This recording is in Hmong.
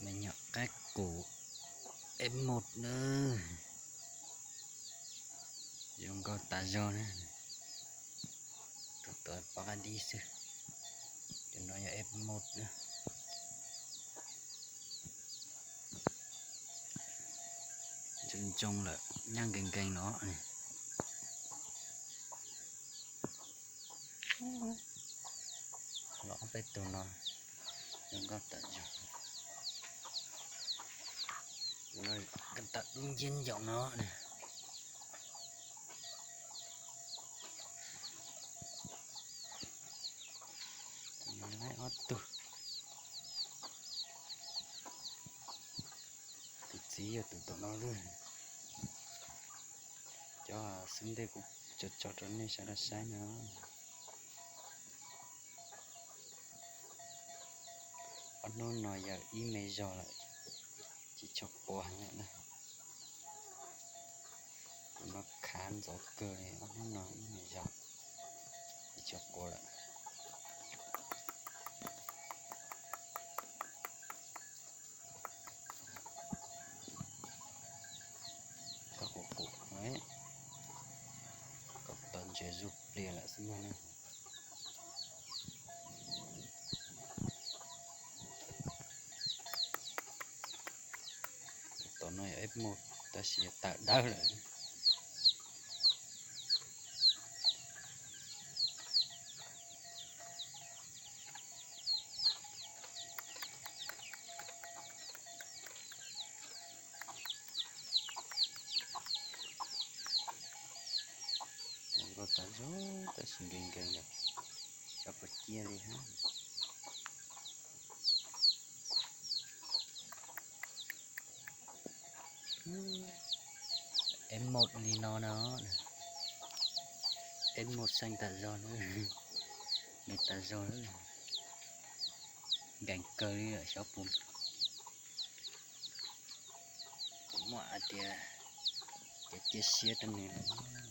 Nyom qab kum F một na, zoo nkauj tas zog na. Tus tuav pov qab dib xwb. Tus no yog F một na. Ntsoog ntsoog lawm, nyaj nkees nkees no. Los ob peb tug no zoo nkauj tas zog. Tus no kab tas dub nciab ncaum no. Tus no ob tug. Tus txiv yog tus tom no lawm. Cov xub ntej kuv tso tso rau nej sawv daws saib no. Ob hnub no yog ib me zog lawm, tsis tshua qua heev lawm na. Tus no khav ntxov kawg li, ob hnub no ib me zog tsis tshua qua lawm. Txhob qus qus, kom tau ntses zuj pliag lawm xwb mog na. Tom no yog F một, tab sis tawm dawb lawm. Zoo nkauj tas zog tab sis nkees nkees lawm, tso pov ciaj li hab. F một li no no, F một xeeb tas zog, me tas zog, nkees kawg li lawm xyov puas muaj hais tias kev cia siab rau nws lawm.